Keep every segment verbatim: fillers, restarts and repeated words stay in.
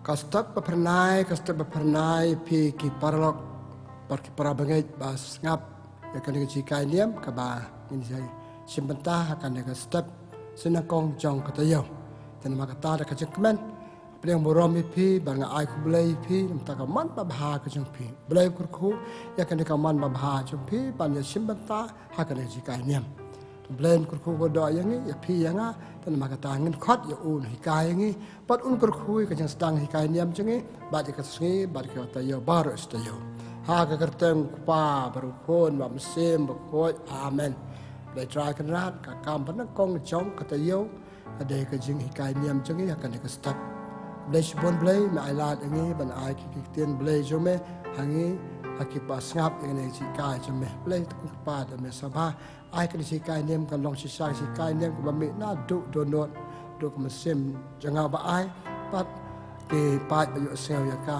Ka step ba phyrnai, ka step ba phyrnai phi ki paralok bad ki para bangeit ba sngap ïa kane ka jinghikai niam kaba ngin ïa shim bynta ha kane ka step sien nyngkong jong ka taïew. Te namar kata da ka jingkmen, pdiang burom ïa phi bad nga ai khublei ïa phi namar ka mon babha ka jong phi. Blei un kyrkhu ïa kane ka mon babha jong phi ban ïa shim bynta ha kane ka jinghikai niam. Blei un kyrkhu kyrdoh ïa ngi, ïa phi ïa nga, te namar kata ngin khot ïa u un hikai ïa ngi bad un kyrkhu ïa ka jingsdang hikai niam jong ngi bad ïa ka sngi bad ïa ka taïew baroh shi taïew. Ha ka kyrteng u Kpa bad u Khun bad u Mynsiem Bakhuid. Amen. Blei Trai Kynrad, ka kam ba nyngkong jong ka taïew ka dei ka jinghikai niam jong ngi ha kane ka step. Blei shibun Blei, me ai lad ïa ngi ban ai ki, ki ktien Blei jong me ha ngi, ha ki ba sngap ïa kane ka jinghikai jong me. Blei, te ko Kpa, da me sngewbha ai kane ka jinghikai niam kan long shisha ka jinghikai niam kaba mih naduh dohnud, naduh ka mynsiem jong nga ba ai, bad ki paid ba ïohsngew ïa ka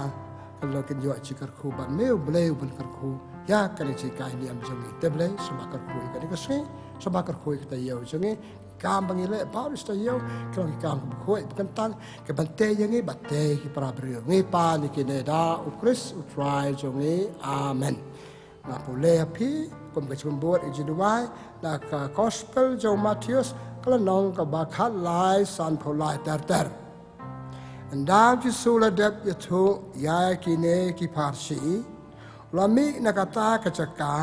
kan long kin ïoh jingkyrkhu bad me U Blei uban kyrkhu ïa kane ka jinghikai niam jong ngi. Te Blei, sngewbha kyrkhu ïa kane ka sngi, sngewbha kyrkhu ïa ka taïew jong ngi, kam ba ngi leh baroh shi taïew ki long ki kam kiba khuid ba kyntang, kiban tei ïa ngi bad tei ki para briew. Ngi pan ïa kine da U Khrist U Trai jong ngi. Amen. Nga pule ïa phi kum ka jingmut ïa ka jingduwai na ka Gospel jong u Mathaios, ka lynnong kaba khatlai, sanphew lai ter ter. Ynda u Jisu u la dep ïathuh ïa kine ki pharshi, u la mih na kata ka jaka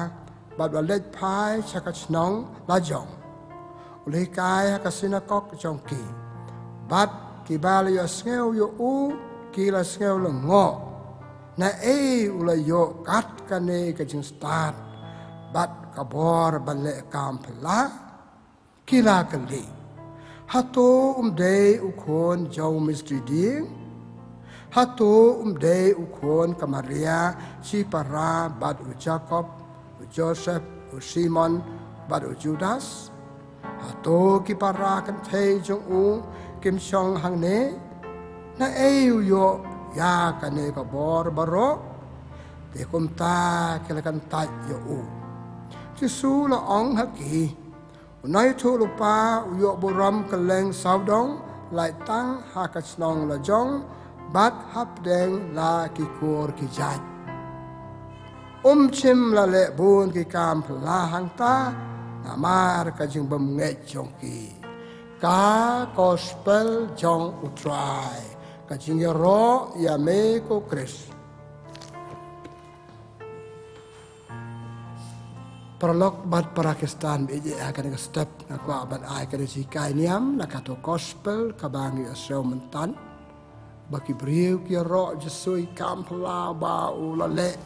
bad u la leit phai sha ka shnong lajong. U la hikai ha ka synagog jong ki. Bad kiba la ïohsngew ïa u ki la sngew lyngngoh. Naei u la ïoh kat kane ka jingstad bad ka bor ban leh kam phylla? Ki la kylli, hato um dei u khun jong u mistri dieng? Hato um dei u khun ka Maria shipara bad u Jakob, u Joseph, u Simon bad u Judas? Hato ki para kynthei jong u kim shong hangne? Naei u ïoh ïa kane ka bor baroh? Te kumta ki la kyntait ïa u. Jisu u la ong ha ki, u nongïathuhlypa u ïoh burom kylleng sawdong, lait tang ha ka shnong lajong bad hapdeng la ki kur ki jait. Um shym la leh bun ki kam phylla hangta namar ka jingbymngeit jong ki. Ka Gospel jong U Trai. Ka jingïaroh ïa me ko Khrist. Paralok bad para Khristan, ba ïeit ha kane ka step nga kwah ban ai kane ka jinghikai niam na kato Gospel kaba ngi ïohsngew mynta, ba ki briew ki ïaroh Jisu ïa ki kam phylla ba u la leh.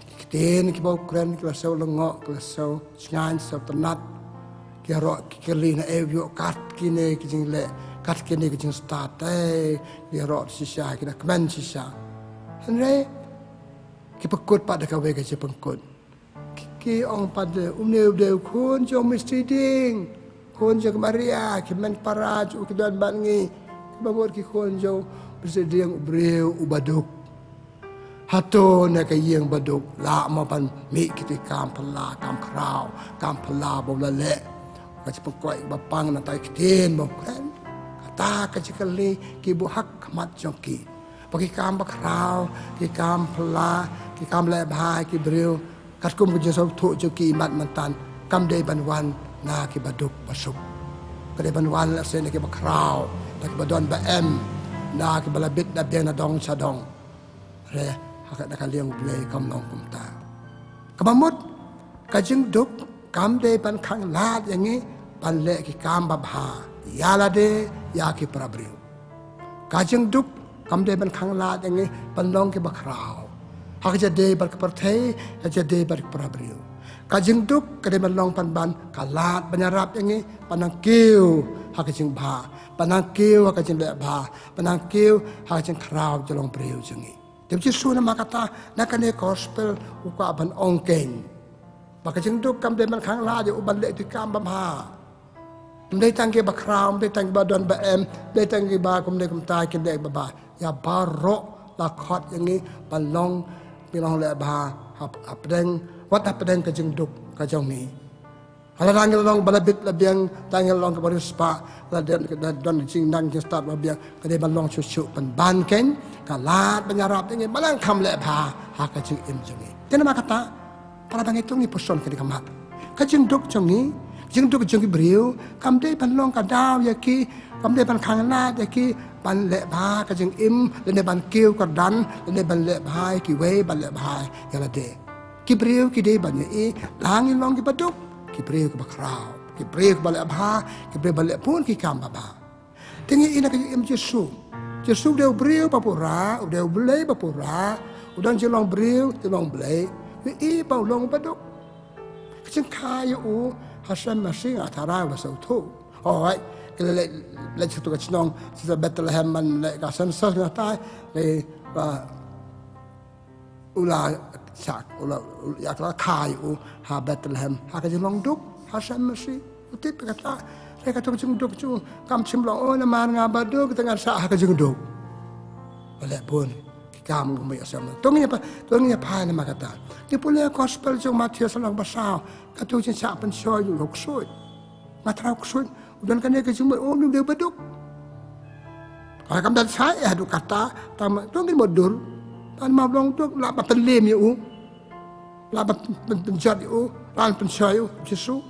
Ki ktien kiba u kren ki la sngewlyngngoh, ki la sngewshngaiñ, sngewtynnat. Ki ïaroh ki kylli, naei u ïoh kat kine ki jingleh, kat kine ki jingstad? Te ki ïaroh shisha, ki da kmen shisha. Hynrei ki pynkut pat da kawei ka jingpynkut. Ki, ki ong pat, umne u dei u khun jong u mistri dieng, khun jong ka Maria, ki hynmen para jong u ki don bad ngi. Kiba mut ki khun jong u mistri dieng, u briew uba duk. Hato na ka ïing baduk lah mo ban mih kito ki kam phylla, kam khraw, kam phylla ba u la leh? Ka jingpynkut ba pang na tai ktien ba u kren. Kata ka jingkylli kiba ha khmat jong ki. Ba ki kam bakhraw, ki kam phylla, ki kam leh bha ki briew, katkum ka jingsngewthuh jong ki imat mynta, kam dei ban wan na ki baduk basuk. Ka dei ban wan lehse na ki bakhraw, na ki badon ba em, na ki ba la bit na biang na dong sha dong. Re, ha ka, na ka liang U Blei kam long kumta. Kaba mut, ka jingduk kam dei ban khanglad ïa ngi ban leh ki kam babha ïa lade, ïa ki para briew. Ka jingduk kam dei ban khanglad ïa ngi ban long ki bakhraw ha ka jingïadei bad ka pyrthei, ha ka jingïadei bad ki para briew. Ka jingduk ka dei ban long pynban ka lad ban ïarap ïa ngi ban nang kiew ha ka jingbha, ban nang kiew ha ka jingleh bha, ban nang kiew ha ka jingkhraw jong u briew jong ngi. Te U Jisu namar kata na kane ka gospel u kwah ban ong kein ba ka jingduk kam dei ban khanglad ïa u ban leh ki kam babha. Ym dei tang ki bakhraw, ym dei tang ki badon ba em, ym dei tang ki ba kumne kumta ki leh babha. Ïa baroh la khot ïa ngi ban long ki nongleh bha hap, hapdeng, wat hapdeng ka jingduk ka jong ngi. Ka la dang long ba la bit la biang, dang long kaba riewspah, la don, don jingnang jingstad ba biang, ka dei ban long shuh shuh pynban kein, ka lad ban ïarap ïa ngi ba nang kham leh bha ha ka jingim jong ngi. Te namar kata, para bangeit, to ngin puson kane ka mat. Ka jingduk jong ngi, jingduk jong ki briew, kam dei ban long ka daw ïa ki, kam dei ban khanglad ïa ki ban leh bha ka jingim, lane ban kiew kyrdan, lane ban leh bha ïa kiwei, ban leh bha ïa lade. Ki briew ki dei ban ïohi, la ngi long kiba duk, ki briew kiba khraw, ki briew kiba leh bha, ki briew ba leh bun ki kam babha. Te ngi ïohi na ka jingim Jisu. Jisu u dei u briew ba pura, u dei u Blei ba pura, u don jinglong briew, jinglong Blei. Ïohi ba u long uba duk. Ka jingkha ïa u ha Sem Masi nga tharai ba sawthuh. Hooid, ki la leit, leit sha katu ka shnong, sha Bethlehem ban leh ka census nga tharai, leit ba u la shah, u la, u la ïa ka la kha ïa u ha Bethlehem, ha ka jinglong duk ha Sem Masi. U tip kata, hynrei katu ka jingduk jong u kam shym long, oh, namar nga ba duk te ngan shah ha ka jingduk. Ba leh bun ki kam kumba ïashem. To ngin ïa pha, to ngin ïa pha namar kata. Ngi pule Gospel jong Mathaios lynnong ba saw, katu ka jingshah pynshoi u ksuid. Nga tharai u ksuid u don kane ka jingmut, oh, une u dei uba duk. Ka kam don shai, eh, duk kata, tang ma, to ngin mut dur. Tang ma u long duk, lah ba pynlem ïa u. Lah ba pyn-, pyn-, pynjot ïa u, lah pynshoi ïa u, Jisu.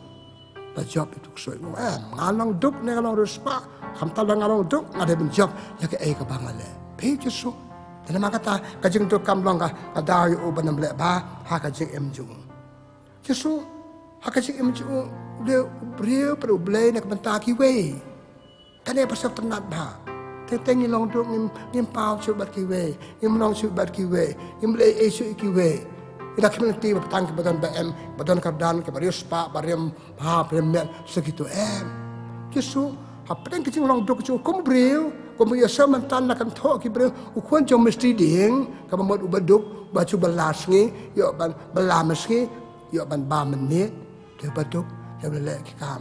La jop ïa utu u ksuid. Em, nga long duk ne nga long riewspah. Khamtam lada nga long duk, nga dei ban jop ïa kaei kaba nga leh. Phi Jisu. Te namar kata, ka jingduk kam long ka, ka daw ïa u ban ym leh bha ha ka jingim jong u. Jisu, ha ka jingim jong u, u dei u briew bad u Blei na ka bynta kiwei. Kane ba sngewtynnat bha. Teng teng ngi long duk, ngim, ngim paw shuh bad kiwei, ngim long shuh bad kiwei, ngim leh ei shuh ïa kiwei. Ngi da khmih lynti ba tang kiba don ba em, ba don kyrdan, kiba riewspah, ba rem bha, ba rem miat, sa kito em. Jisu, hapdeng ka jinglong duk jong u kum u briew, kum u Jisu mynta la kynthoh ki briew, u khun jong u mistri dieng, kaba mut uba duk, ba shu bylla sngi, ïoh ban bylla mynsngi, ïoh ban bam mynmiet, te uba duk, te uba leh ki kam.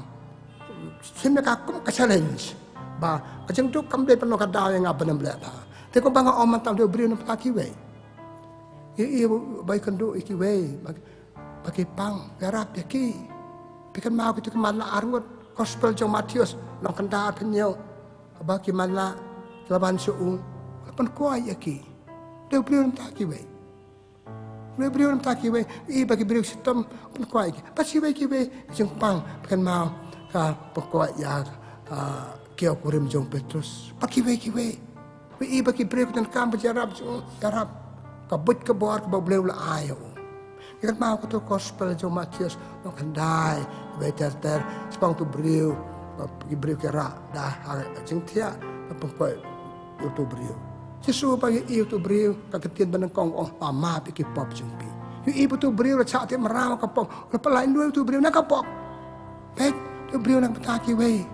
Shim ïa ka kum ka challenge. Ba ka jingduk kam dei ban long ka daw ïa nga ban ym leh bha. Te kumba nga ong mynta, u dei u briew na bynta kiwei. Ïa, ïa, ba ïakynduh ïa kiwei, ba, ba ki pang, ïarap ïa ki. Phi kynmaw kito ki matlah arngut, Gospel jong u Mathaios, lynnong khyndai, arphew hynñiew. Ba ki matlah ki la wan sha u, la pynkoit ïa ki. U dei u briew na bynta kiwei. Briew, briew na bynta kiwei, ïa ba ki briew shitom pynkoit ki. Bad kiwei kiwei ki jingpang, phi kynmaw ka pynkoit ïa ka, ah, kiaw kurim jong u Petrus. Bad kiwei kiwei. Ïa ba ki briew ki donkam ba ïarap jong u, ïarap. Ka buit ka bor kaba u Blei u la ai ïa u. Phi kynmaw kato ka Gospel jong u Mathaios, lynnong khyndai, wei ter ter, shaphang uto u briew, ki briew ki rah da ha ka jingthiah, ka pynkoit uto u briew. Jisu ba ïohi ïa uto u briew, ka ktien ba nyngkong ong, ah, map ïa ki pop jong phi. Ïohi ba uto u briew la shah tip mraw ka pop, la pyllait luid uto u briew na ka pop. Peit, uto u briew na ka bynta kiwei.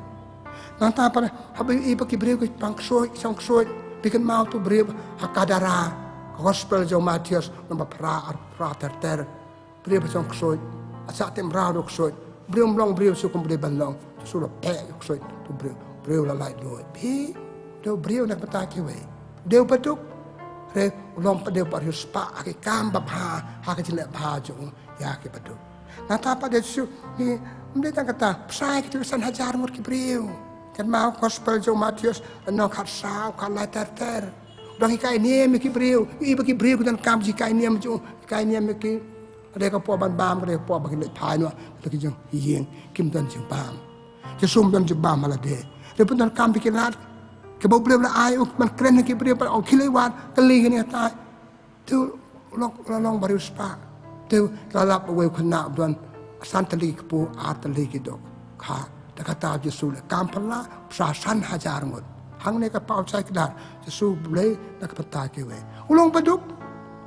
Nangta pat haba ïohi ba ki briew ki pang ksuid, ki shong ksuid, phi kynmaw uto u briew ha Gadara, ka Gospel jong u Mathaios, lynnong ba phra, ar phra ter ter. Briew ba shong ksuid, la shah tip mraw da u ksuid. Briew ym long briew shuh kum u dei ban long. Jisu la peit ïa u ksuid, uto u briew, briew la lait luid. Phi, u dei u briew na ka bynta kiwei. U dei uba duk. Hynrei u long pat u dei uba riewspah ha ki kam babha, ha ka jingleh bha jong u ïa kiba duk. Nangta pat u dei Jisu, ngi, ym dei tang kata, bsa ïa kito ki san hajar ngut ki briew. Kynmaw Gospel jong u Mathaios, lynnong khatsaw, khatlai ter ter. U dang hikai niam ïa ki briew, ïa ba ki briew ki donkam jinghikai niam jong u, hikai niam ïa ki. Ka dei ka por ban bam, ka dei ka por ba kin leit phai noh, ka dei ka jingïing, kim don jingbam. Jisu um don jingbam ha lade. Hynrei pyndonkam ïa ki lad kiba u Blei u la ai, u ban kren ha ki briew, ban ong khie leit wad, kylli kine kitai. Te u long, u la long ba riewspah. Te u la lap uwei u khynnah uba don san tylli ki kpu, ar tylli ki dok. Ka, te kata Jisu leh kam phylla, bsa san hajar ngut. Hangne ka paw shai kdar, Jisu U Blei na ka bynta kiwei. U long ba duk.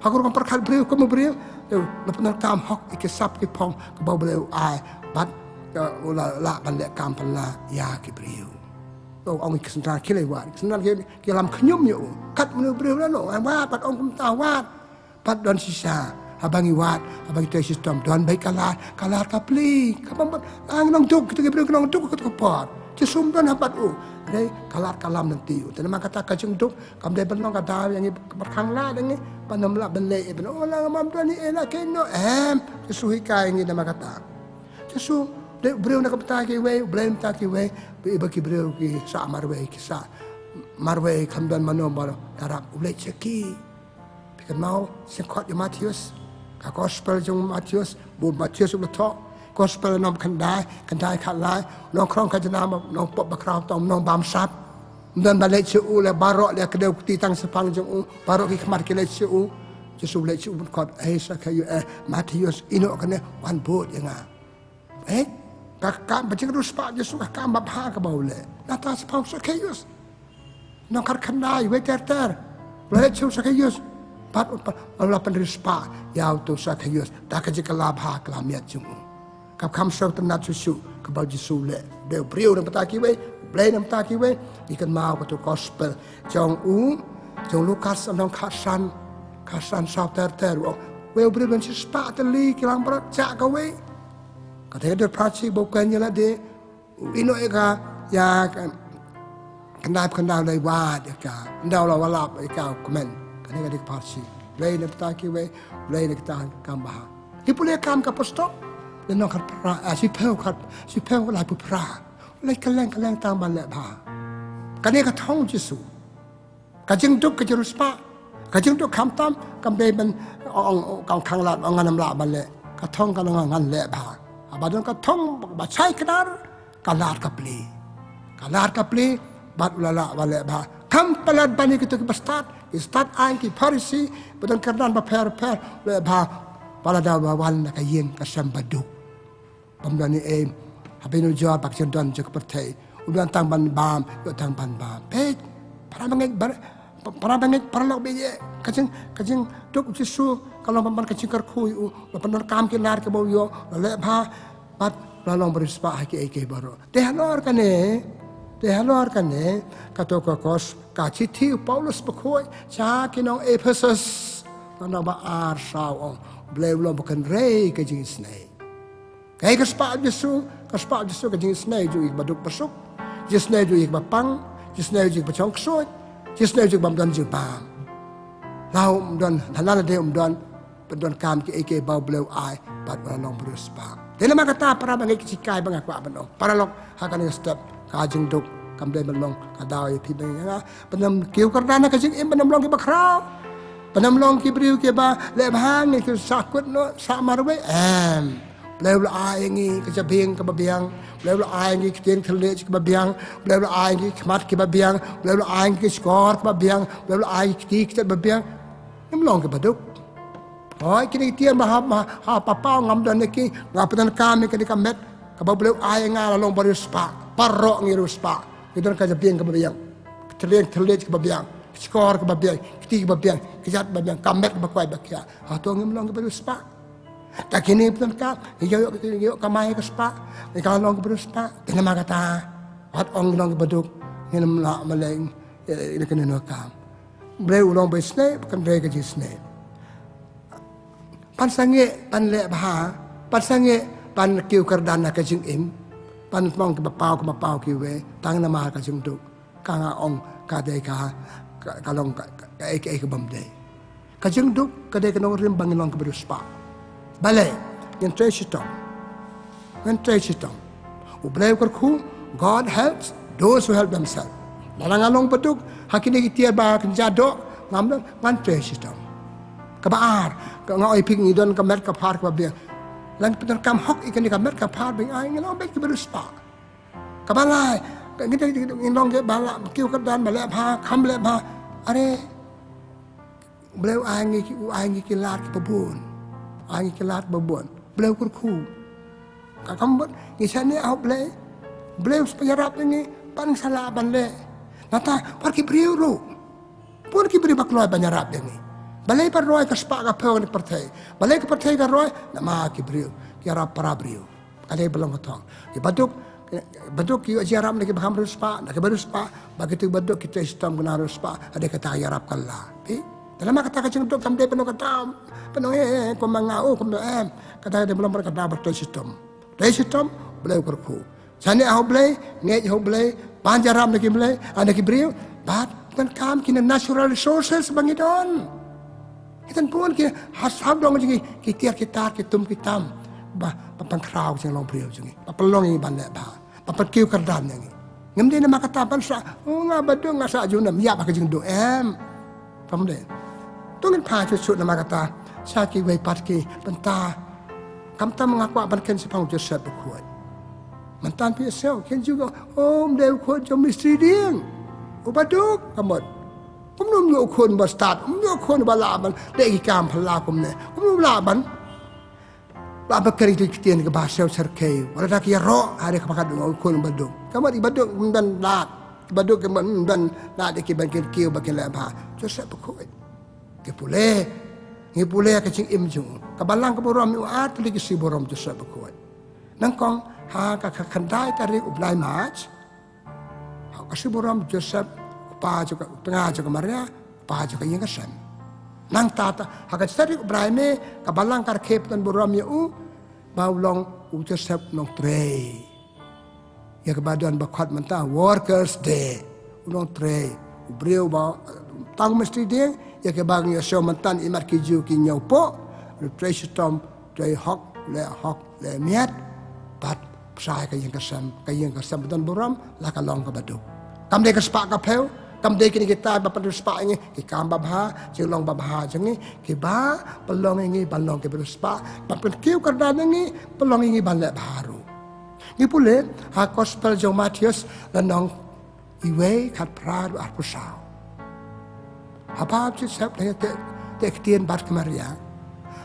Ha ka rukom pyrkhat briew kum u briew, te u la pyndonkam hok ïa ki sap ki phong kaba U Blei u ai, bad, eh, u la lah ban leh kam phylla ïa ki briew. U ong ïa ki synran khie leit wad. Ki synran ki, ki lam khñium ïa u. Kat mano u briew la long, eh, wad, bad ong kumta wad. Bad don shisha, haba ngi wad, haba ngi trei shitom, don beit ka lad, ka lad ka plie, kaba mut, la ngi long duk, kita ki briew ki long duk, ka, ka por. Jisu um don ha bad u. Hynrei ka lad ka lam lynti ïa u. Te namar kata ka jingduk kam dei ban long ka daw ïa ngi, ban khanglad ïa ngi, ban ym lah ban leh, ban, oh, la ngam don ei ei la keiñ noh, em. Jisu hikai ïa ngi namar kata. Jisu Dei u briew na ka bynta kiwei, u Blei na ka bynta kiwei, ba ki briew ki sah marwei, ki sah marwei, kam don mano ba la rap, u leit sha ki. Phi kynmaw syngkhot ïa u Mathaios, ka gospel jong u Mathaios, ba u Mathaios u la thoh, gospel nong khyndai, khyndai khatlai, nongkhrong khajna, nongpop bakhraw, tang nongbamsap. Ym don ba leit sha u, leh baroh, leh kdew kti tang shaphang jong u, baroh ki khmat ki leit sha u. Jisu u leit sha u, ban khot, "Ei Sakhaios, eh, Mathaios, ïehnoh kane, wan bud ïa nga." Eh, ka kam ba jingriewspah Jisu, ka kam ba bha kaba u leh. Nangta shaphang Sakhaios, nongkhat khyndai, wei ter ter, u la leit sha u Sakhaios. Bad u pa-, u la pynriewspah ïa uto u Sakhaios da ka jingkylla bha kylla miat jong u. Kam kham sngewtynnat shuh shuh kaba u Jisu u leh. Dei u briew na ka bynta kiwei, u Blei na ka bynta kiwei. Ngi kynmaw kato ka gospel jong u, jong u Lukas, lynnong khatsan, khatsan saw ter ter, u ong, wei u briew u don shispah tylli ki langbrot, jah kawei. Ka dei ka dur pharshi ba u kren ïa lade, u ïehnoh ïa ka, ïa ka, khyndai khyndai u la wad ïa ka, ynda u la walap ïa ka u kmen. Ka dei ka dur pharshi. Blei na ka bynta kiwei, Blei na ka bynta kam bha. Ki Pule Kam ki Apostol, lynnong khatphra, ah, shiphew khat, shiphew laiphew phra. Leit kylleng kylleng tang ban leh bha. Kane ka thong Jisu. Ka jingduk ka jingriewspah. Ka jingduk khamtam, kam dei ban ong, ong, ong ka khang lad, ong ngan ym lah ban leh. Ka thong ka long ngan leh bha. Haba don ka thong ba shai kdar, ka lad ka plie. Ka lad ka plie, bad u la lah ban leh bha. Kam palat ban ïa kito kiba stad, ki stad aiñ, ki Pharisi, ba don kyrdan bapher bapher, leh bha, ba la dei ba wan na ka ïing ka sem ba duk. Bym don ei ei, haba ïanujor bad ka jingdon jong ka pyrthei. U don tang ban bam, ïoh tang ban bam. Peit, para bangeit, para, para bangeit, paralok ba ïeit, ka jing, ka jingduk Jisu ka long ban ban ka jingkyrkhu ïa u, la pyndonkam ki lad kiba u ïoh, la leh bha, bad la long ba riewspah ha kiei kiei baroh. Te halor kane, te halor kane, kato ka kos, ka shithi u Paulus bakhuid sha ki nong Ephesus, lynnong ba ar, saw, ong, Blei u long ba kynrei ka jingisynei. Kaei ka spah Jisu, ka spah Jisu ka jingisynei jong ngi kiba duk ba suk, jingisynei jong ngi kiba pang, jingisynei jong ngi kiba shong ksuid, jingisynei jong ngi bym don jingbam. La um don, la lade um don, pyndonkam kiei kiei ba u Blei u ai, bad u la long ba riewspah. Te namar kata para bangeit, ki shikai ba nga kwah ban ong, paralok, ha kane ka step, ka jingduk kam dei ban long ka daw ïa phi bad ïa nga ban ym kiew kyrdan ha ka jingim, ban ym long kiba khraw, ban ym long ki briew kiba leh bha, ngi ki sah kut noh, sah marwei, em. Blei u la ai ïa ngi ka jabieng kaba biang, Blei u la ai ïa ngi ki tieng thylliej kiba biang, Blei u la ai ïa ngi ki khmat kiba biang, Blei u la ai ïa ngi ki shkor kiba biang, Blei u la ai ïa ngi ki kti ki tet ba biang. Ngim long kiba duk. Hooid, kine ki tiar ba ha, ha, ha papaw ngam don ïa ki, nga pyndonkam ïa kane ka met kaba u Blei u ai ïa nga, la long ba riewspah. Baroh ngi riewspah. Ngi don ka jabieng kaba biang, ka thylliej, thylliej kaba biang, ka shkor kaba biang, ka kti kaba biang, ka jait ba biang, ka met kaba koit ba khiah. Hato ngim long kiba riewspah? Ta kine pyndonkam, ngi ïoh, ngi ïoh kamai ka spah, ngi ka long kiba riewspah. Te namar kata, wat ong ngi long kiba duk, ngin ym lah ban leh ïa kane ka kam. Blei u long ba isynei, ba kynrei ka jingisynei. Ban sangeh ban leh bha, ban sangeh ban kiew kyrdan ha ka jingim, ban long kiba paw, kiba paw kiwei, tang namar ka jingduk. Ka nga ong ka dei ka, ka, ka long ka, ka, kaei kaei ka bym dei. Ka jingduk ka dei ka nongrim ba ngin long kiba riewspah. Balei? Ngin trei shitom. Ngin trei shitom. U Blei u kyrkhu, God helps those who help themselves. Lada nga long ba duk ha kine ki tiar ba kynja doh, ngam don, ngan trei shitom. Kaba ar, ka nga ong ïa phi, ngi don ka met ka phar kaba biang. Lada pyndonkam hok ïa kane ka met ka phar ba ngi ai, ngi long beit kiba riewspah. Kaba lai, ka ngi dei, ngi long kiba lah kiew kyrdan ba leh bha, kham leh bha. Are, Blei u ai ngi ki, u ai ngi ki lad kiba bun. Ai ngi ki lad kiba bun. Blei u kyrkhu. Ka kam bun, ngi shaniah ha u Blei. Blei u sa ïarap ïa ngi, ban sa lah ban leh. Nangta, bad ki briew ruh. Bun ki briew ba kloi ban ïarap ïa ngi. Balei ba roi ka spah ka phew ha kane ka pyrthei? Balei ka pyrthei ka roi? Namar ki briew. Ki ïarap para briew. Kane ba long ka thong. Kiba duk, ba duk ki ïoh jingïarap na kiba kham riewspah, na kiba riewspah, ba kito kiba duk ki trei shitom ki nang riewspah, ha kata ka ïarap kylla. Phi? Te namar kata ka jingduk kam dei ban long ka daw, ban long, eh, eh, kumba nga, oh, kumba, em. Kata ka dei ban long ka daw ba trei shitom. Trei shitom, Blei u kyrkhu. Shaniah ha u Blei, ngeit ha u Blei, ban ïarap na ki Blei, ah, na ki briew, bad pyndonkam kine natural resources ba ngi don. Ngi don bun ki, ha sawdong jong ngi, ki tiar ki tar, ki tum ki tam. ba, ba pynkhraw ka jinglong briew jong ngi, ba pynlong ïa ngi ban leh bha, ba pynkiew kyrdan ïa ngi. Ngim dei namar kata ban sah, oh, nga baduk, nga sah junom, ïap ha ka jingduk, em. Kam dei. To ngin phai shuh shuh namar kata sha kiwei pat ki bynta. Khamtam nga kwah ban kren shaphang u Joseph Bakhuid. Mynta phi sngew, kin ju ong, um dei u khun jong u mistri dieng, u baduk, ka mut. Kumno um ïoh u khun ba stad, um ïoh u khun ba lah ban leh ki kam phylla kumne. Kumno lah ban, lah ban kren ki ktien kiba sngewsarkhei, wat la da ki ïaroh ha ri, kaba ka dei u khun u baduk. Ka mut i baduk ym don lad, i baduk ka mut ym don lad ïa ki ban kyntiew ba kin leh bha. Joseph Bakhuid. Ngi pule, ngi pule ka jingim jong u. Ka balang ka burom ïa u, ar tylli ki shi burom Joseph Bakhuid. Nyngkong, ha ka, ka khyndai tarik u bnai March, ha ka shi burom Joseph, u kpa jong ka, u tnga jong ka Maria, u kpa jong ka ïing ka sem. Nangta, ha ka shi tarik u bnai May, ka balang ka rakhe pynburom ïa u ba u long u Joseph u nongtrei. Ïa kaba don ba khot mynta Workers' Day. U nongtrei, u briew ba tang mistri dieng, ïa kaba ngi ïohsngew mynta, imat ki Jiw ki ñiewpoh, u trei shitom, trei hok, leh hok, leh miat, bad pynshai ka ïing ka sem, ka ïing ka sem ba don burom, la ka long kaba duk. Kam dei ka spah ka phew, kam dei kine kita ba pynriewspah ïa ngi, ki kam babha, jinglong babha jong ngi, kiba pynlong ïa ngi ban long ki briew spah, ban pynkiew kyrdan ïa ngi, pynlong ïa ngi ban leh bha ruh. Ngi pule ha Gospel jong u Mathaios, lynnong iwei, khatphra haduh arphew saw. Haba u Joseph la ïateh, teh ktien bad ka Maria,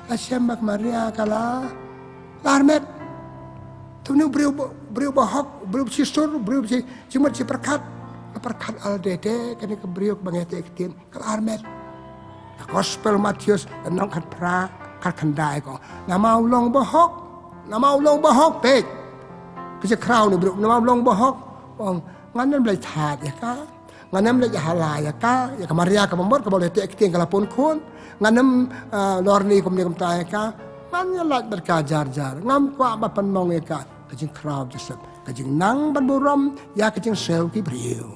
la shem ba ka Maria ka la, la armet. Te une u briew ba, briew bahok, briew ba shisur, briew ba shi, shimut shipyrkhat. La pyrkhat, la dei te kane ka briew kaba nga ïateh ktien, ka la armet. Ha Gospel Mathaios, lynnong khatphra, khatkhyndai ka ong, namar u long bahok. Namar u long bahok, peit. Ka jingkhraw une u briew, namar u long bahok, u ong, ngan ym leit thad ïa ka, ngan ym leit hala ïa ka, ïa ka Maria kaba mut, kaba u la ïateh ktien ka la pun khun. Ngan ym, ah, lorni kumne kumta ïa ka. Ngan ïalait bad ka jar jar, ngam kwah ban pynmong ïa ka. Ka jingkhraw Joseph, ka jingnang ban burom ïa ka jingsngew ki briew.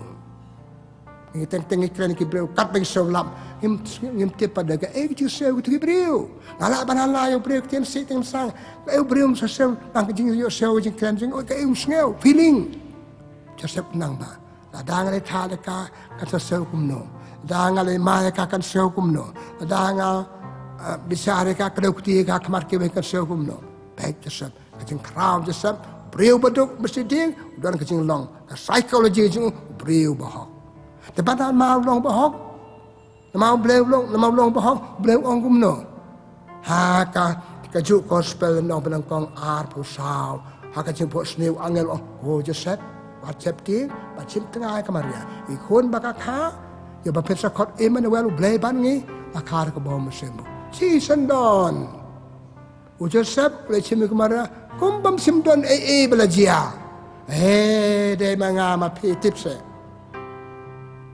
Ngi teng teng ngi kren ki briew katba ngi sngewlap, ngim, ngim tip pat da kaei ka jingsngew kito ki briew. Nga lah ban hala ïa u briew ktien sih teng sang, kaei u briew um sngewsih, tang ka jingïohsngew, jingkren jong u, kaei um sngew, feeling. Joseph u nang ba, lada nga leit thad ïa ka, kan sngewsih kumno? Lada nga leit mai ïa ka, kan sngewsih kumno? Lada nga, eh, bishar ïa ka, kdew kti ïa ka ha khmat kiwei, kan sngewsih kumno? Peit Joseph. Ka jingkhraw Joseph, briew baduk mesti ding, u don ka jinglong, ka psychology jong u briew bahok. Te ban namar u long bahok, namar u briew long, namar u long bahok, u briew ong kumno? Ha ka, kajuh Gospel lynnong ba nyngkong arphew saw, ha ka jingphohsniew u angel u ong, O Joseph, wat sheptieng, wat shim tnga ïa ka Maria. I khun ba ka kha, ïoh ban pynshah khot Emmanuel, U Blei bad ngi, la kha da ka bymman u Mynsiem Bakhuid. Shi syndon. U Joseph u la shim ïa ka Maria, kum bym shym don ei ei ba la jia. Eh, dei ma nga ma phi tip seh.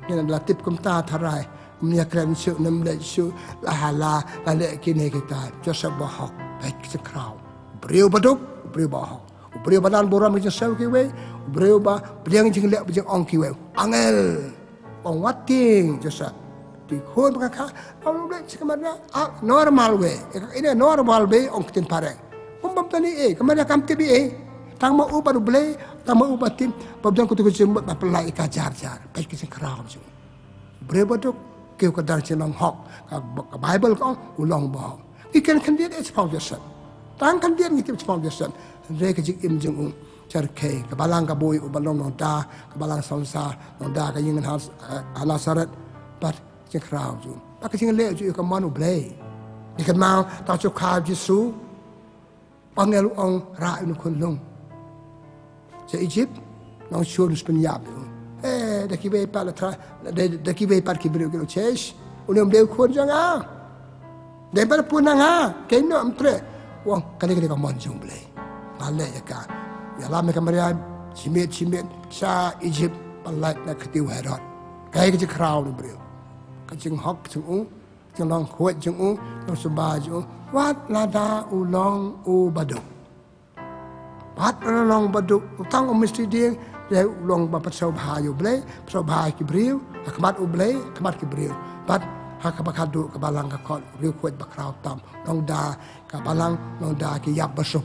Ngin la tip kumta tharai. Ym ïakren shuh, ym leit shuh, la hala, la leh kine kita. Joseph bahok, peit ka jingkhraw. Briew baduk, briew bahok. U briew ba don burom ka jingsngew kiwei, u briew ba pdiang jingleh ba jingong kiwei. Angel. Ong wat tieng Joseph. Te i khun ba ka kha, ong u Blei sha ka Maria, ah, normal way. Ïa ka ine normal way ong ka ktien phareng. Kum bym don ei ei, ka Maria kam tip ei ei. Tang ma u bad U Blei, tang ma u bad tim, bym don katu ka jingmut ba pynlait ïa ka jar jar. Peit ka jingkhraw jong u. Briew baduk, kiew kyrdan sha ka jinglong hok. Ka, ka Baibl ka ong, u long bahok. Ngi kren khyndiat eh shaphang Joseph. Tang khyndiat ngi tip shaphang Joseph. Hynrei ka jingim jong u, sharkhei, ka balang ka buh ïa u ban long nongda ka balang samsar, nongda ka ïing ha, ha Nasaret. Bad ka jingkhraw jong u, bad ka jingleh jong u ïa ka mon U Blei. Ngi kynmaw, tang shu kha u Jisu, u angel u ong, rah ïa une u khunlung sha Egypt, nongshun u sa pynïap ïa u. Eh, da kiwei pat la tra, da, da kiwei pat ki briew ki ong, chesh, une ym dei u khun jong nga. Dei ban pun na nga, kein noh, ym treh. U ong, kane ka dei ka mon jong U Blei. Nga leh ïa ka. Ïalam ïa ka Maria, shimiet shimiet, sha Egypt, ban lait na ka kti u Herod. Kaei ka jingkhraw u briew? Ka jinghok jong u, jinglong khuid jong u, jinglong sumar jong u. Wat lada u long u baduk. Wat lada u long baduk, u tang u mistri dieng, leh u long ba pynsngewbha ïa U Blei, pynsngewbha ïa ki briew, ha khmat U Blei, ha khmat ki briew. Bad ha kaba khadduh ka balang ka khot, u briew khuid ba khraw tam. Nongda ka balang, nongda ki ïap ba suk.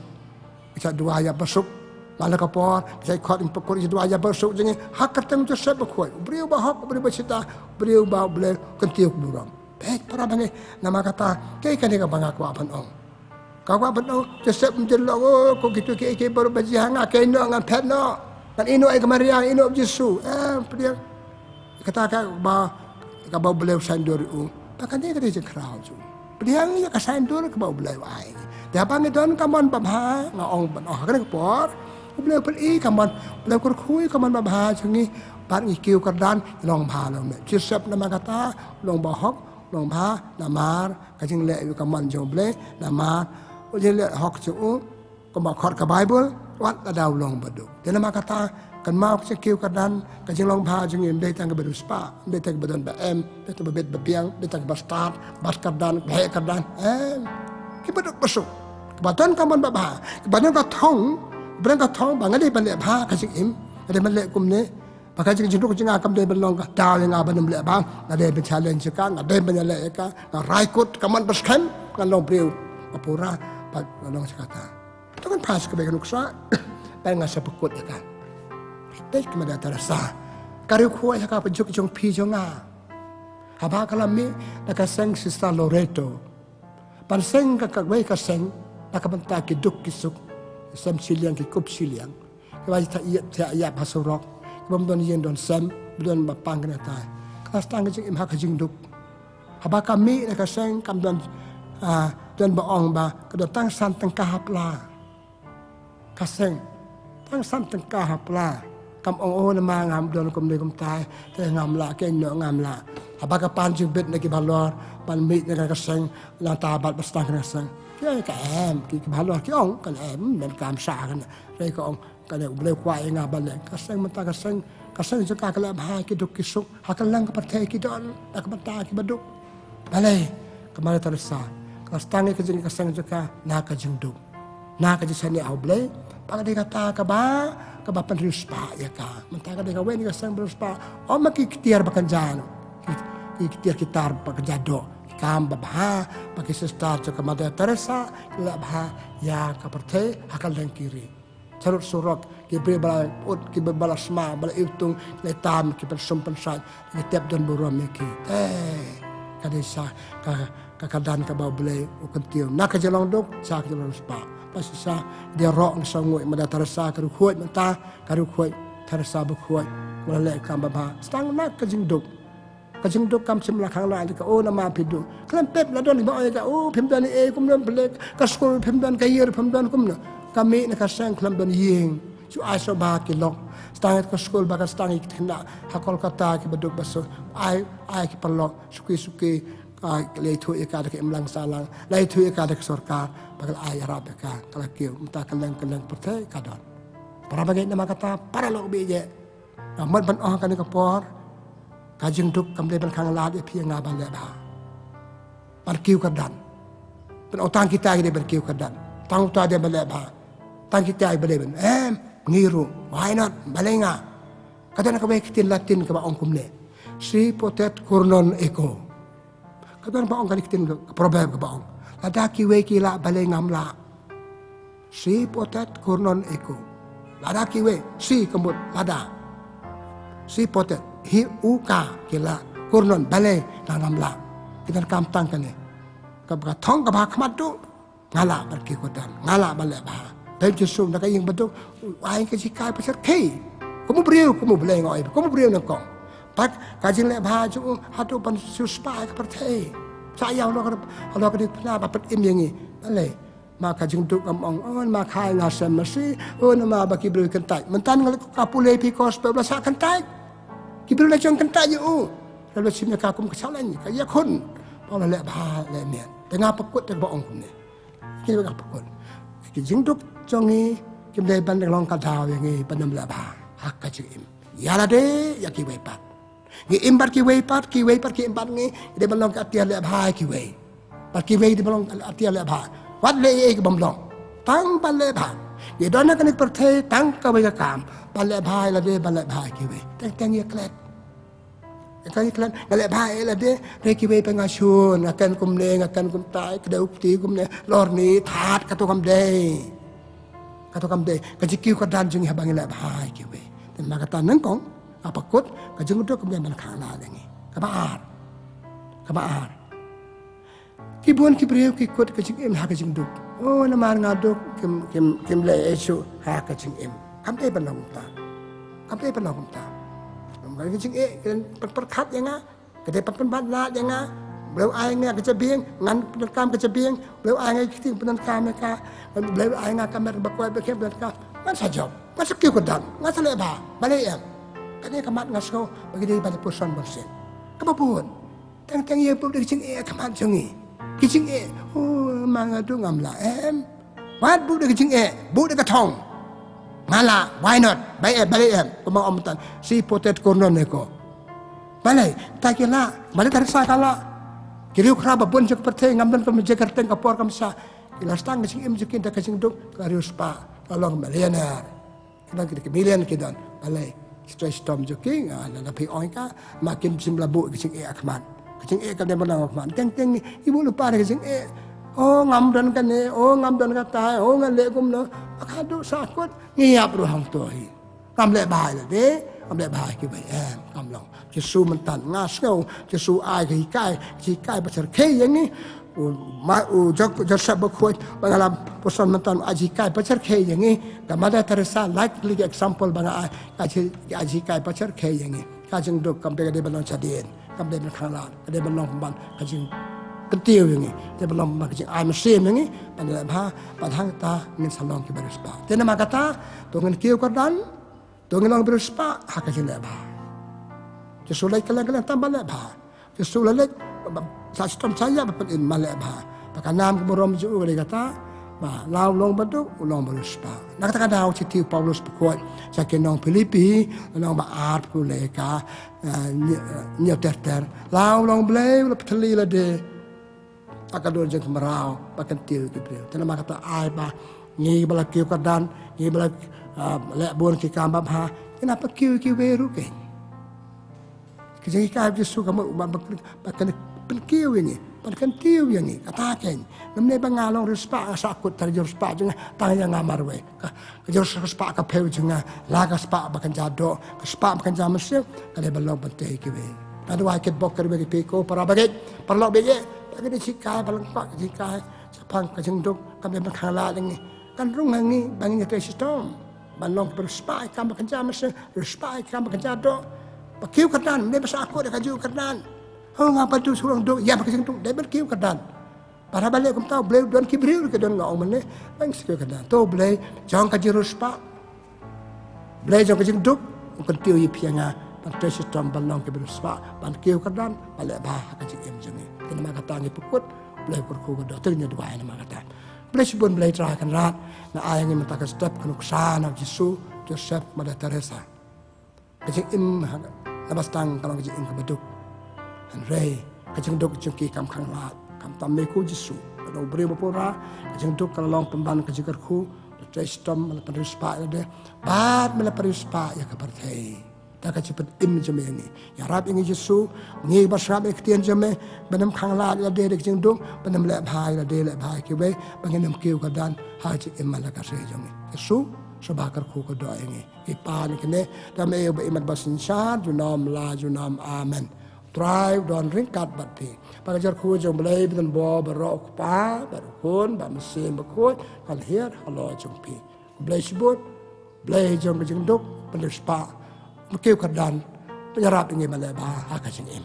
Ka duwai ïa basuk. Mala ka por, ka khot ïa bakut, ka duwai ïa basuk jong ngi. Ha ka kyrteng Joseph bakhuid. U briew bahok, u briew bashata, u briew ba U Blei kyntiew ka burom. Peit para bangeit, namar kata, kaei kane kaba nga kwah ban ong. Ka kwah ban ong, Joseph um ju long, oh, ko kito kiei kiei baroh ba jia ha nga, kaei noh ngan phet noh. Ngan ïehnoh ïa ka Maria, ïehnoh ïa u Jisu. Em, pdiang. Kata kaba, kaba U Blei u saiñdur ïa u. Ba kane ka dei jingkhraw jong u. Pdiang ïa ka saiñdur kaba U Blei u ai. Te haba ngi don ka mon babha, nga ong ban ong ha kane ka por. U Blei u plie ka mon, U Blei u kyrkhu ïa ka mon babha jong ngi, bad ngi kiew kyrdan, ngi long bha long meh. Joseph namar kata, u long bahok, u long bha, namar ka jingleh ïa ka mon jong U Blei, namar ka jingleh hok jong u, kumba khot ka Baibl, wat lada u long baduk. Te namar kata, kynmaw ka jingkiew kyrdan, ka jinglong bha jong ngi, ym dei tang kaba riewspah, ym dei tang kaba don ba em, ym dei tang ba bit ba biang, ym dei tang kaba stad, bat kyrdan, bat kyrdan. Em. Kiba duk basuk. Kiba don ka mon babha, kiba don ka thong, kiba don ka thong ba nga dei ban leh bha ka jingim, nga dei ban leh kumne, ba ka jing, jingduk jong nga kam dei ban long ka daw ïa nga ban ym leh bha, nga dei ban challenge ïa ka, nga dei ban ïaleh ïa ka, nga rai kut ka mon ba skhem, ngan long briew ba pura, bad nga long sha kata. To ngan pass kawei ka nuksa, bad nga sa pynkut ïa ka. Peit ka Mother Teresa. Ka riewkhuid ha ka pyrshah jong phi jong nga. Haba ka la mih na ka seng Sister Loreto. Ban seng ka kawei ka seng, na ka bynta ki duk ki suk. Sem shiliang ki kup shiliang. Kiba ïa ïa ïa ba surok. Kibym don ïing don sem, ba don ba pang kane tai. Ka la sdang ka jingim ha ka jingduk. Haba ka mih na ka seng kam don, ah, don ba ong ba, ka don tang san tyngka ha pla. Ka seng, tang san tyngka ha pla. Kam ong, oh, namar ngam don kumne kumtai, te ngam lah, kaei noh ngam lah. Haba ka pan jingbit na ki bahalor, ban mih na ka seng, nangta bad ba sdang ka seng. Ki ong ka em, ki, ki bahalor ki ong, kan em, ym don kam sah kan. Hynrei ka ong, kane U Blei u kwah ïa nga ban leh. Ka seng mynta ka seng, ka seng jong ka ka leh bha ki duk ki suk. Ha kylleng ka pyrthei ki don, na ka bynta kiba duk. Balei, ka Mother Teresa, ka la sdang ïa ka jing, ka seng jong ka, na ka jingduk. Na ka jingshaniah ha U Blei, ba ka dei kata kaba, kaba pynriewspah ïa ka. Mynta ka dei kawei na ka seng ba riewspah, ym ma ki ktien ba kynja, ki, ki ktien ki tar ba kynja doh, ki kam babha, ba ki sister jong ka Mother Teresa, ki leh bha, ïa ka pyrthei, ha kylleng ki ri. Sharud surok, ki briew ba la ut, ki briew ba la sma, ba la iwtung, ki la itam, ki pynsum pynsait, ki tep don burom ïa ki. Te, ka dei sa, ka, ka kyrdan kaba U Blei u kyntiew. Na ka jinglong duk, sha ka jinglong spah. Ba shisha, dei ruh ngi sngewnguh ïa Mother Teresa, ka riewkhuid mynta, ka riewkhuid, Teresa bakhuid, ba la leh kam babha. Sdang na ka jingduk. Ka jingduk kam shym la khang la ïa ka, oh, namar phi duk. Khlem pep la don ba ong ïa ka, oh, phim don ei kumno phi leh, ka skul phim don, ka ïing phim don kumno. Ka mih na ka seng khlem don ïing. Shu ai shuh ba ki lok. Sdang ïa ka skul ba ka sdang ïa ki khynnah ha Kolkata kiba duk ba suk. Ai, ai ki paralok, suki suki, ka la ïathuh ïa ka da ka imlang sahlang. La ïathuh ïa ka da ka sorkar. Ba ka la ai ïarap ïa ka, ka la kiew. Mynta kylleng kylleng pyrthei ka don. Para bangeit, namar kata, para lok baieit. Nga mut ban ong ha kane ka por, ka jingduk kam dei ban khang lad ïa phi ïa nga ban leh bha. Ban kiew kyrdan. Ban ong tang kita ki dei ban kiew kyrdan. Tang uta dei ban leh bha. Tang kita ki ba dei ban. Em, ngi ruh. Why not? Balei nga. Ka don kawei ka ktien Latin kaba ong kumne. Si potet cur non equo. Ka don ba ong kane ka ktien, ka proverb kaba ong. Lada kiwei ki lah balei ngam lah. Si potet cur non equo. Lada kiwei, si ka mut lada. Si potet, hi u ka ki lah, cur non balei nga ngam lah. Ki donkam tang kane. Kaba ka thong kaba ha khmat duh. Nga lah ban kiew kyrdan, nga lah ban leh bha. Te u Jisu na ka ïing baduk, u ai ka jinghikai ba shyrkhei. Kum u briew, kum u Blei nga ong, kum u briew nyngkong. Bad ka jingleh bha jong u haduh ban shu spah ïa ka pyrthei. Shah ïa halor ka, halor ka diengphna ba pynim ïa ngi. Balei? Ma ka jingduk ngam ong, oh, namar kha ïa nga sem masi, oh, namar ba ki briew kyntait. Mynta nga leh ka pule phi ko spah ba shah kyntait. Ki briew la jong kyntait ïa u. Ka la shim ïa ka kum ka challenge, ka ïakhun. Ba la leh bha leh miat. Te nga pynkut te ba ong kumne. Ki ba ka pynkut. Ki jingduk jong ngi, kim dei ban long ka daw ïa ngi ban ym leh bha ha ka jingim. Ïa lade, ïa kiwei pat. Ngi im bad kiwei pat, kiwei pat ki im bad ngi, dei ban long ka atiar leh bha ïa kiwei. Bad kiwei dei ban long ka atiar leh bha. Wat leh ei ei ki bym long. Tang ban leh bha. Ngi don ha kane ka pyrthei, tang kawei ka kam. Ban leh bha ïa lade, ban leh bha ïa kiwei. Teng teng ïa klet. Ka ïa klet, nga leh bha ïa lade, re kiwei pynshai shun, nga ken kumne, nga ken kumtai, kdew kti kumne, lor ni, that, kato kam dei. Kato kam dei ka jingkiew kyrdan jong ngi haba ngi leh bha ïa kiwei. Te namar kata nyngkong, nga pynkut, ka jingduk kam dei ban khang lad ïa ngi. Kaba ar. Kaba ar. Ki bun ki briew ki kut ka jingim ha ka jingduk. Oh, namar nga duk, kim, kim, kim leh ïa shuh ha ka jingim. Kam dei ban long kumta. Kam dei ban long kumta. Namar ka jingeh, kan pyrkhat ïa nga. Ka dei ban pynbna ïa nga. Balei u ai nga ka jabieng, ngan pyndonkam ka jabieng. Balei u ai nga ki ktien pyndonkam ïa ka. Balei u ai nga ka met ba koit ba khem pyndonkam. Ngan sa jop. Ngan sa kiew kyrdan. Ngan sa leh bha. Balei em? Kane ka mat nga sngew ba ki dei ban puson ban sien. Kaba bun. Teng teng ïa bud da ka jingeh ha khmat jong ngi. Ka jingeh. Oh, ma nga duk ngam lah em. Wat bud da ka jingeh, bud da ka thong. Nga lah, why not? Balei em, balei em. Kumba ong mynta, si potet kornon ne ko. Balei, ta ki lah, Mother Teresa ka lah. Ki riewkhraw ba bun jong ka pyrthei ngam don ka jingkyrteng ka por kam sah. Ki la sdang ka jingim jong ki da ka jingduk, ka riewspah, ka long millionaire. Ki don ki, ki million ki don. Balei, stress tom jong ki, nga la phi ong ka, ma kim shym la buh ka jingeh ha khmat. Ka jingeh ka dei ban long ha khmat. Teng teng i buh lypa da ka jingeh. Oh, ngam don kane, oh, ngam don kata, oh, ngan leh kumno. Ba ka duk sahkut, ngi ïap ruh hangto hi. Ngam leh bha ïa lade, ngam leh bha ïa kiwei em, ngam long. Jisu mynta nga sngew, Jisu ai ka hikai, ka hikai ba shyrkhei ïa ngi. U, ma, u Jo-, Joseph Bakhuid, ba nga la puson mynta ai ka hikai ba shyrkhei ïa ngi. Ka Mother Teresa, like, like example ba nga ai, ka ji-, ka hikai ba shyrkhei ïa ngi. Ka jingduk kam dei ka dei ban long shadien, kam dei ban khang lad, ka dei ban long pynban ka jingkyntiew ïa ngi, dei ban long pynban ka jingai mynsiem ïa ngi, ban leh bha, ban hangta ngin sa long kiba riewspah. Te namar kata, to ngin kiew kyrdan, to ngin long ba riewspah ha ka jingleh bha. Jisu leit kylleng kylleng tam ban leh bha. Jisu la leit, ba, ba, sa shitom sa ïap ba pynim ban leh bha. Ba ka nam ka burom jong u ka dei kata, ba la u long ba duk, u long ba riewspah. Na kata ka daw shithi u Paulus Bakhuid sha ki nong Philippi, lynnong ba arphew leh ka, eh, hynñiew, eh, hynñiew ter ter. La u long Blei, u la pynthylli lade. Ha ka dur jong ka mraw, ba kyntiew ki briew. Te namar kata ai ba, ngi ba la kiew kyrdan, ngi ba la, ah, leh bun ki kam babha, ngin ïa pynkiew ïa kiwei ruh keiñ. Ka jinghikai Jisu ka mut ba, ba, ba kan pynkiew ïa ngi, ba kan kyntiew ïa ngi, kata keiñ. Ngam dei ba nga long riewspah, nga sahkut tang riewspah jong nga, tang ïa nga marwei. Ka, ka jong ka spah ka phew jong nga, la ka spah ba kynja doh, ka spah ba kynja mynsiem, ka dei ban long ban tei ïa kiwei. Nga duwai kit bok ïa kiwei ki phi ko para bangeit, paralok bangeit, ba ka dei jinghikai ba lyngkot, ka jinghikai shaphang ka jingduk, kam dei ban khang lad ïa ngi. Kan rung ha ngi ba ngin ïatrei shitom ban long ba riewspah ïa ka kam ba kynja mynsiem, riewspah ïa ka kam ba kynja doh. Ba kiew kyrdan, ne ba sahkut da ka ju kyrdan. Ho nga ba duk shu long duk, ïa ba ka jingduk, dei ban kiew kyrdan. Para ba leh kumta, Blei u don ki briew ruh ki don, nga ong mynne, ba ngin sa kiew kyrdan. To Blei jong ka jingriewspah, Blei jong ka jingduk, un kyntiew ïa phi ïa nga ban trei shitom ban long kiba riewspah, ban kiew kyrdan, ban leh bha ha ka jingim jong ngi. Te namar kata ngi pynkut, Blei u kyrkhu ka doh, te ngi duwai namar kata. Blei shibun Blei Trai Kynrad, nga ai ïa ngi mynta ka step ka nuksa na u Jisu, Joseph, Mother Teresa. Ka jingim ha, na ba sdang ka long ka jingim kaba duk. Hynrei ka jingduk jong ki kam khang lad, khamtam me ko Jisu, ka dei u briew ba pura. Ka jingduk ka la long pynban ka jingkyrkhu, la trei shitom, la pynriewspah ïa lade, bad me la pynriewspah ïa ka pyrthei da ka jingpynim jong me ïa ngi. Ïarap ïa ngi Jisu, ngi ba sngap ïa ka ktien jong me, ba ngim khang lad ïa lade da ka jingduk, ba ngim leh bha ïa lade, leh bha ïa kiwei, ba ngin ym kiew kyrdan ha ka jingim man la ka seh jong ngi. Jisu, sngewbha kyrkhu ka doh ïa ngi. Ngi pan ïa kine da me ïa u ba imat ba synshar, junom la junom. Amen. Trai u don ryngkat bad phi. Ba ka jingkyrkhu jong u Blei ba donbor baroh, u Kpa bad u Khun bad u Mynsiem Bakhuid, kan hiar halor jong phi. Blei shibun, Blei jong ka jingduk, pynriewspah, pynkiew kyrdan, pynïarap ïa ngi ban leh bha ha ka jingim.